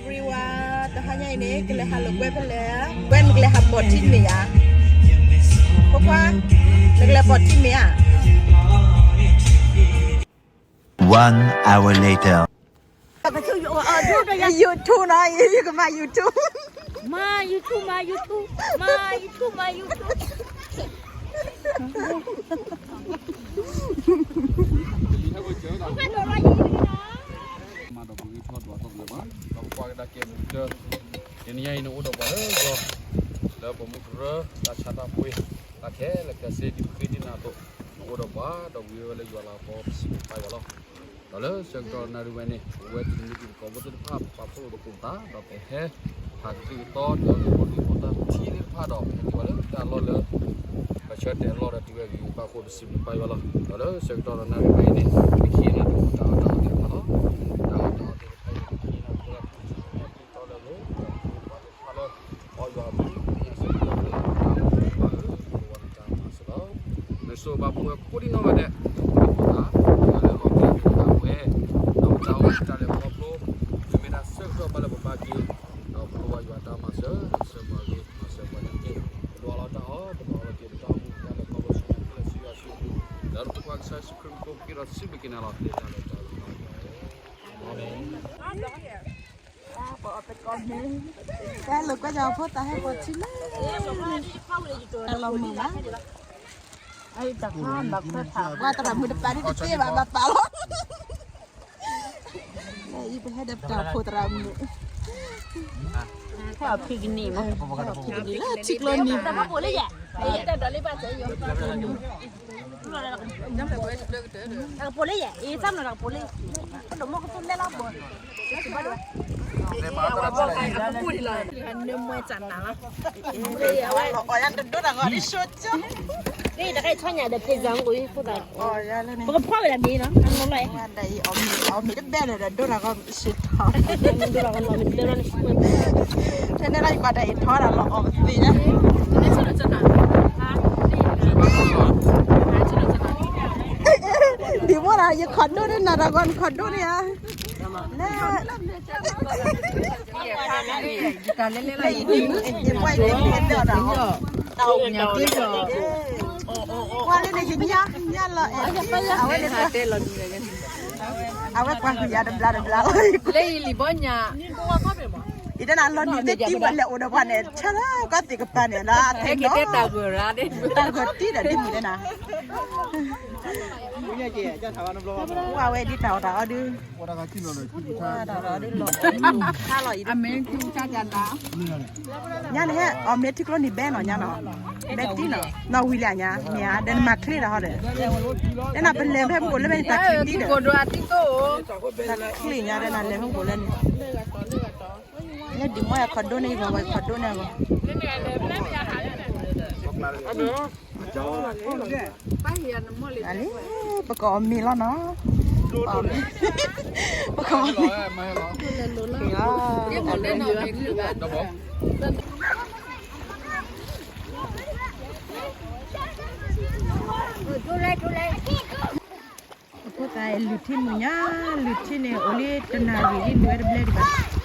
Everyone, တဟါညါအံၤန့ၣ် ကလဲၤဟးလိာ်ကွဲဖဲလဲၣ်, ကွဲနကလဲၤဟးပိာ်ထံမ့ၢ်ဧါ, ဖိခွါ, နကလဲၤပိာ်ထံမ့ၢ်ဧါ. One hour later. YouTube နီၤ, ယကမၤ YouTube. မၤ YouTube, မၤ YouTube, မၤ YouTube, မၤ YouTube. မၤဒီးပဂံၢ်ထီၣ်ဒွးထီၣ်ကလၢၤဘၣ်, ဒီးပကွၢ်ကဒါက့ၤမုၢ်ကတၢၢ်, တနံၤညါအံၤန့ၣ်အိၣ်ဒီးပှၤလၢယွၤ, လၢပမူကရၢ, တၢ်ဆါတၢ်ပှ့ၤ, တၢ်ခဲလၢာ်ခဲဆ့ဒ်ပဃ့ဒံးနၤအသိး, နအိၣ်ဒီးပှၤ, ဒီးဝံၤဝဲလၢယွၤလၤကပီၤပစံးဘျုးဘၣ်ယွၤလီၤ. ဒီးလၢဆၢကတီၢ်နၣ်ရံၣ်ဝဲန့ၣ် ပဝဲတနံၤပကီၢ်ဖိသ့ၣ်တဖၣ် ပပာ်ဖှိၣ်လိာ်သကိးပသး, ဒီးပဟဲ ဖးကသံၣ်ကသီ ဒီးပှၤကလုာ်ဖိတၢ်ထံသ့ၣ်တဖၣ်ဒီး ပဟဲက့ၤဝဲလၢတၢ်လီၢ်လၢ ပဆၢတဲာ်လီၢ်ဒီးတုၤဝဲက့ၤဘၣ်အဃိ ပစံးဘျုးဘၣ်ယွၤလီၤ. ဒီးလၢဆၢကတီၢ်ဒီးနၣ်ရံၣ်ဝဲအံၤန့ၣ် ပကဟံးန့ၢ်တၢ်အီၣ်တၢ်အီသ့ၣ်တဖၣ်လီၤ. တၢ်အီၣ်တၢ်အီသ့ၣ်တဖၣ်အံၤ ပကဟံးန့ၢ်လၢ တီလၢပှၤသ့ၣ်တဖၣ်လၢ အီၣ်ယွၤအမူး ပသ့ၣ်ညါစ့ၢ်ကီးလၢ တၢ်အိၣ်ဖှိၣ်ဘၣ်ဧၢ, ပဝဲနတၢ်မၤစၢၤလီၤ. နဆိၣ်ဂ့ၤဘၣ်ပဝဲကိးဒံနီၢ်ဂၤဒဲး, ပသး, ပဝဲလၢလီၤတံၢ်ပသးဝဲ, ဒီးပတၢ်အိၣ်မူတၢ်လဲၤခီဖျိ, မ့မ့ၢ်တၢ်ဆၢကတီၢ်ဘၣ်လၢပဘၣ်က့ၤ, ဒီးပလိၣ်ဘၣ်ယွၤတၢ်မၤစၢၤ, စၢၤပှၤဂ့ၤ, မၤစၢၤပှၤန့ၣ်တက့ၢ်. ပဒွးလီၤတၢ်အီၣ်, ပဒွးလီၤက့ၤပတၢ်အိၣ်မူတၢ်လဲၤခီဖျိဆူညါခဲလၢာ်ဆူယွၤစုပူၤ, လၢပဖိခွါကစၢ်ယ့ၣ်ၡူးခရံာ်မံၤအဃိ ပဃ့ဒီးစံးဘျုးက့ၤနၤလီၤ. တၢ်လၢတၢ်လၢ ပအီၣ်တကီၢ်မ့ၢ်, တၢ်ဟဲလိာ်ကွဲယၤဖိသၣ်ဟဲပိာ်ထံလၢ, တၢ်လီၤမုာ်ဘၣ်, ပှၤသရၣ်မုၣ်တပာ်ဒ်တသ့ဘၣ် ဘၣ်ပာ်လီၤ, အံၤပဟဲဒီးပတၢ်အိၣ်ဖှိၣ်သရၣ်မုၣ်, ဟဲအီၣ်ဖံးကနံၣ်မး, ဟဲအီၣ်ဖံးကနံၣ်လၢထံကျိနံၤ, တၢ်ဒိးလံဘၣ်စဲယိၤ တၢ်ကပိာ်လၢယဲ, အံၤသးမနီၤတၢ်ကပိာ်လၢယဲ, ပဒိၣ်မုၢ်ကသူလဲလီၤဘိး, နမွဲတၢ်နၤလီၤ, အီၣ်ယၤတဒိတၢ်ဂီၤဒ်ဆိကၠိ, တၢ်ကဲဆီညါဒီး pizza မ့ၢ်ကိးဖိသၣ်, ပကဖီဝဲဒၣ်မ့ၢ်နီၤ, အနီၢ်လီၤ, အီၣ်မ့ၢ်တဘဲဒီး ဒိတၢ်ဂီၤမ့ၢ်စ့ၢ်ထီၣ်, ထဲန့ၣ်လီၤ ယပှၤတၢ်အံၤထီၣ်ဒၣ်လီၤအီၣ်ပသ့ၣ်ညါ ဒ်မိၢ်ဒီး ယ condo န့ၣ် နၤတၢ်ဂီၤ န condo န့ၣ်ဧါ, လၢ လၢယဒ်မုၣ် ယပှၤယဟဲတဲအီၤတၢ်အီၣ်, တၢ်အိၣ်ညါကျ့ၢ်ဒီး, ပှၤလၢန့ၣ် ယညါ, ညါလီၤအဲၣ်, အဝဲန့ၣ် အဝဲကွၢ်ကယၤတဘျါတဘျါလီၤ, လၢယလံၤဘီညါ, ယတဲနၤလီၤနံၤသ့ၣ်တံၢ်ဝဲလဲၤအိၣ်ဒီးပှၤန့ၣ် ဆၢလၢကီၢ်သ့ၣ်ကပၤန့ၣ်လၢ ထဲနီၤ, တၢ်ဂီၤတံၢ်ဒီးဒ်မုၣ်တဲနၤ, ဝဲဒ်တၢ်အီၣ်တၢ်အီဒုး, အမ့ၢ်ထံကျိနံၤဘဲနီၤညါနီၤ, ဘဲတံၢ်နီၤ, နီၢ်ဝံၤလံညါ, မ့ၢ်ဧါ, ဒီးနမၤချ့ဒီးဟီဒီး, တဲနၤပလဲၤဖဲမုၢ်ကိၣ်လၢမ့ၢ်တၢ်ချ့တံၢ်ဒီး, တၢ်ချ့ညါဒီးနၤလဲၤဖဲမုၢ်ကိၣ်လၢန့ၣ်, လၢဒ်မိၢ်ယ condo န့ၣ် ယဂီၤဝဲ condo န့ၣ်အဂီၢ်, အလံ, ပကအီၣ်မ့ၤလီၤနီၤ, ပကအီၣ်မ့ၤ, အဖိသၣ်လုၢ်ထံမုၢ်ညါ, လုၢ်ထံန့ၣ် အိၣ်လံတနၣ်ရံၣ်လံ လုၢ်ဝဲတဘျဲဒံးဘၣ်.